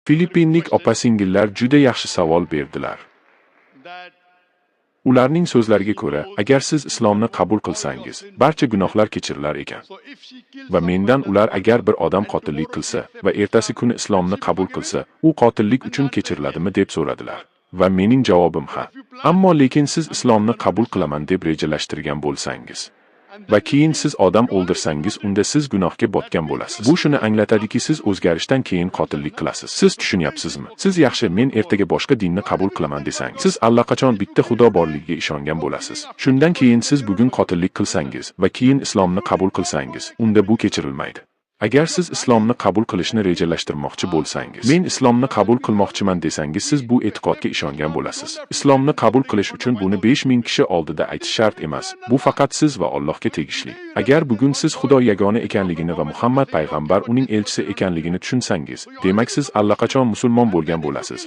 Filippinlik opa-singillar juda yaxshi savol berdilar. Ularning so'zlariga ko'ra, agar siz islomni qabul qilsangiz, barcha gunohlar kechirilar ekan. Va mendan ular agar bir odam qotillik qilsa va ertasi kuni islomni qabul qilsa, u qotillik uchun kechiriladimi deb so'radilar. Va mening javobim ha. Ammo lekin siz islomni qabul qilaman deb rejalashtirgan bo'lsangiz va keyin siz odam o'ldirsangiz, unda siz gunohga botgan bo'lasiz. Bu shuni anglatadiki, siz o'zgarishdan keyin qotillik qilasiz. Siz tushunyapsizmi? Siz yaxshi, men ertaga boshqa dinni qabul qilaman desangiz, siz allaqachon bitta Xudo borligiga ishongan bo'lasiz. Shundan keyin siz bugun qotillik qilsangiz va keyin islomni qabul qilsangiz, unda bu kechirilmaydi. Agar siz islomni qabul qilishni rejalashtirmoqchi bo'lsangiz, men islomni qabul qilmoqchiman desangiz, siz bu e'tiqodga ishongan bo'lasiz. Islomni qabul qilish uchun buni 5000 kishi oldida aytish shart emas. Bu faqat siz va Allohga tegishli. Agar bugun siz Xudo yagona ekanligini va Muhammad payg'ambar uning elchisi ekanligini tushunsangiz, demak siz allaqachon musulmon bo'lgan bo'lasiz.